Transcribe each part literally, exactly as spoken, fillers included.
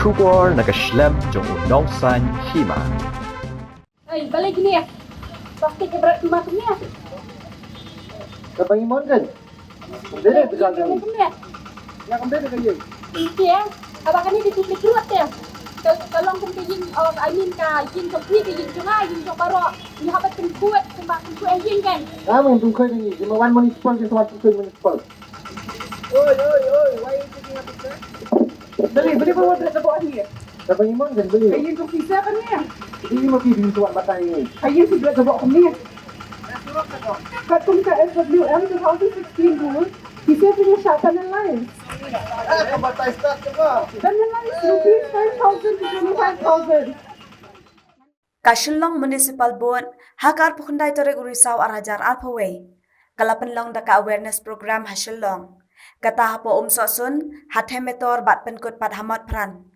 Khubor na ka shlem jong u nongsan hima. Ei, balei kine? Plastik ka brat ma kine. Ka bang imon kan? Kumbe de ka ïing. Kumbe de ka ïing. Ïing te. Haba kane dei public road te. Ka, ka long kum ka ïing, oh, I mean ka ïing jong phi, ka ïing jong nga, ïing jong baroh. Ngi hap ban pynkhuid, kumba pynkhuid ïing kan. Ah, ban pynkhuid ïing. Jingma wan municipal, jingma wan pynkhuid municipal. Oi, oi, oi, why are you taking a picture? Balei, balei ba wat da bok ni? Ka bang imon kan balei? Ka ïing jong phi sa kan ni? Dei ma phi dei tuan batai ni. Ka ïing phi da bok ni. Katkum ka S W M two thousand sixteen rule, phi sa phi shah penalize. Ah, ka batai start ka ba. Penalize rupees five thousand to twenty-five thousand. Ka Shillong Municipal Board, ha ka arphew khyndai tarik u Risaw ar hajar arphew wei, ka la pynlong da ka awareness program ha Shillong. Kata hapoh Umsohsun, ha Themetor bad pynkut pat ha Motphran.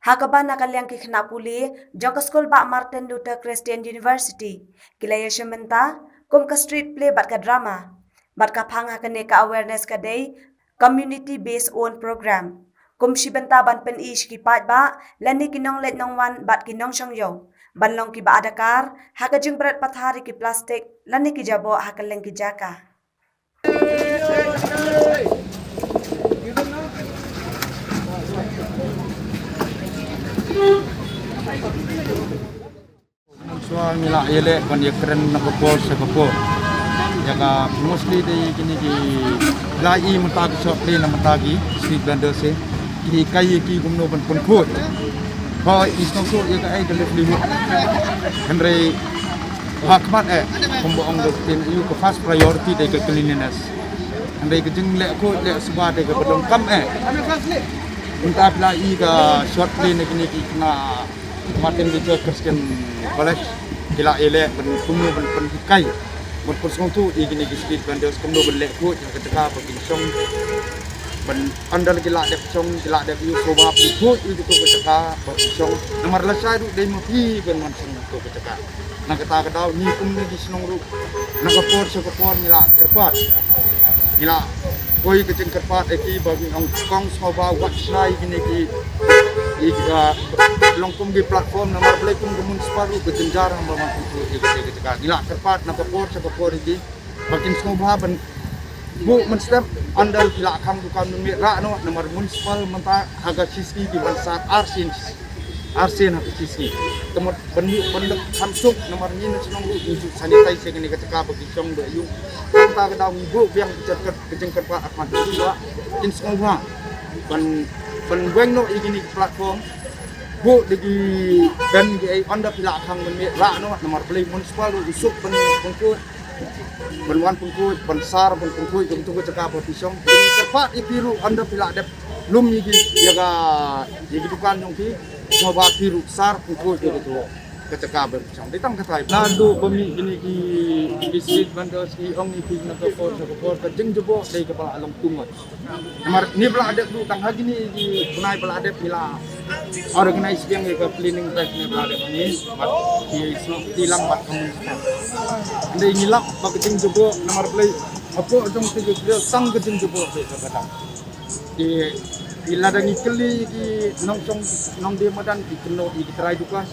Ha kaba na ka liang ki khynnah pule jong ka skul Bah Martin Luther Christian University ki la ïashim bynta kum ka street play bad ka drama. Bad ka phang ha kane ka awareness ka dei community based own program. Kum shi bynta ban pyni sha ki paidbah lane ki nongleit nongwan bad ki nongshong ïew ban long kiba adakar ha ka jingbret pathar ïa ki plastik lane ki jaboh ha kylleng ki jaka. Shuwa ngi la ïaleh ban ïakren na ka por sha ka por. Ïa ka mostly dei kine ki la i mynta ki shop dei na mynta ki street vendors eh. Ki kai ïa ki kumno ban pynkhuid. Ba i sngewthuh ïa ka ai ka livelihood. Hynrei ha khmat eh kumba ong da ktien ïa ka first priority dei ka cleanliness. Hynrei ka jingleh khuid leh suba dei kaba donkam eh. Mynta phi la i ka short play na kine ki khynnah Martin Luther Christian College, ki la ïaleh ban kumno ban pynhikai ban pynsngewthuh ïa kine ki street vendors kumno ban leh khuid ïa ka jaka ba kin shong, ban ynda ki la dep shong ki la dep ïoh sngewbha pynkhuid ïa kito ka jaka ba kin shong. Namar lashai ruh dei ma phi ban wan shong kito ka jaka. Na kata ka daw ngi kum ngi ki shnong ruh na ka por sha ka por ngi la kyrpad. Ngi la poi ka jingkyrpad ïa ki ba ngi ong kong sngewbha wat shna ïa kine ki, ïa ki, ah, long kum ki platform namar balei kum ka municipal ruh ka jynjar namar ban pynpoi ïa ki, ïa ki jaka. Ngi la kyrpad na ka por sha ka por ïa ki ba kin sngewbha ban buh mynstep ynda ki la khang dukan mynmiet rah noh namar municipal mynta ha ka shisngi ki ban sar arsien, arsien ha ka shisngi. Te mut ban ïoh ban leh kham suk namar ngi na shnong ruh ngi ju sanitize ïa kane ka jaka ba ki shong ba ïoh. Tang ta ka daw ngi buh biang ka jingkyrpad, ka jingkyrpad ha khmat ki ba kin sngewbha ban, ban weng noh ïa kine ki platform. Buh da ki ban ki ei ynda phi la khang mynmiet rah noh namar balei municipal ruh u suk ban, ban pynkhuid, ban wan pynkhuid, ban sar ban pynkhuid kumtu ka jaka ba phi shong. Ngi kyrpad ïa phi ruh ynda phi la dep lum ïa ki, ïa ka, ïa ki dukan jong phi, sngewbha phi ruh sar pynkhuid ïa katu ka jaka ba phi shong. Dei tang katai. Naduh ba mih kine ki, ki street vendors ki ong ïa phi na ka por sha ka por ka jingjaboh dei kaba la long too much. Namar ngi ba la dep ruh tang ha kine ki bnai ba la dep ngi la organize biang ïa ka cleaning drive ngi ba la dep ngi bad ki snoh ki lang bad ka municipal. Hynrei ngi lap ba ka jingjaboh namar balei hapoh jong ka jingjaboh tang ka jingjaboh te ka dang. Ki, ki lada ngi kylli ki nongshong nongdie madan ki kynnoh ïa ki trai dukan.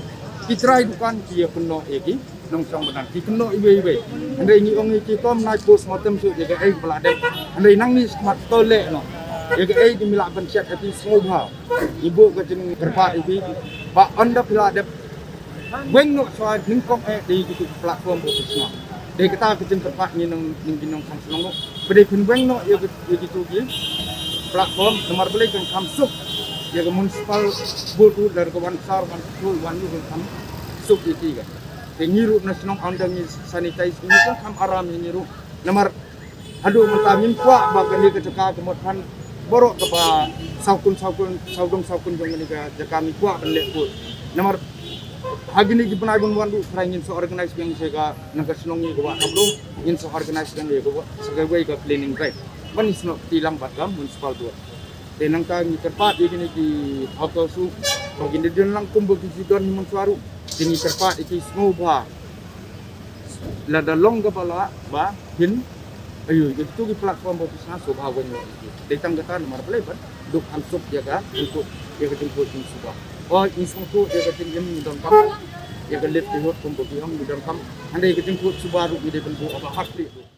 Ki trai dukan ki ïa kynnoh ïa ki nongshong madan ki kynnoh iwei iwei. Hynrei ngi ong ïa ki to mynta postmortem shuh ïa kaei ba la dep. Hynrei nangne shakhmat to leh noh ïa kaei ki, ngi lah ban shet ïa ki sngewbha. Ngi buh ka jingkyrpad ïa ki ba ynda phi la dep weng noh shuwa nyngkong eh dei ki platform ba phi sngewbha. Dei kata ka jingkyrpad ngi nong, ngi nongshong shnong noh. Ba dei phin weng noh ïa ki, ïa kitu ki platform namar balei kan kham suk ïa ka municipal board ruh lada ka wan sar wan patrol wan ïoh kan kham suk ïa ki ka. Te ngi ruh na shnong ynda ngi sanitize ngi kan kham aram ïa ngi ruh. Namar haduh mynta ngim kwah ba kane ka jaka ka Motphran baroh kaba saw kun saw kun sawdong saw kun jong kane ka jaka ngim kwah ban leh khuid. Namar ha kine ki bnai ban wan ruh trai ngin sa organize biang sha ka na ka shnong ïa ka Wah Khamrung ngin sa organize biang ïa ka Wah sa kawei ka cleaning drive. Ban ngin sa noh kti lang bad ka municipal board. Te nangta ngi kyrpad ïa kine ki hawkers ruh ba kin da don lang kum ba ki ju don hi mynshuwa ruh. Te ngi kyrpad ïa ki sngewbha lada long kaba lah ba phin Ayo, ïa kitu ki platform ba phi sngap sngewbha wan ïoh ïa ki. Dei tang kata namar balei ban duh hansuk ïa ka jingkhuid, ïa ka jingkhuid jingsuba. O, i sngewthuh ïa ka jingim ngi donkam, ïa ka livelihood kumba ki ong ngi donkam. Hynrei ka jingkhuid suba ruh ngi dei ban buh haba ha khlieh ruh.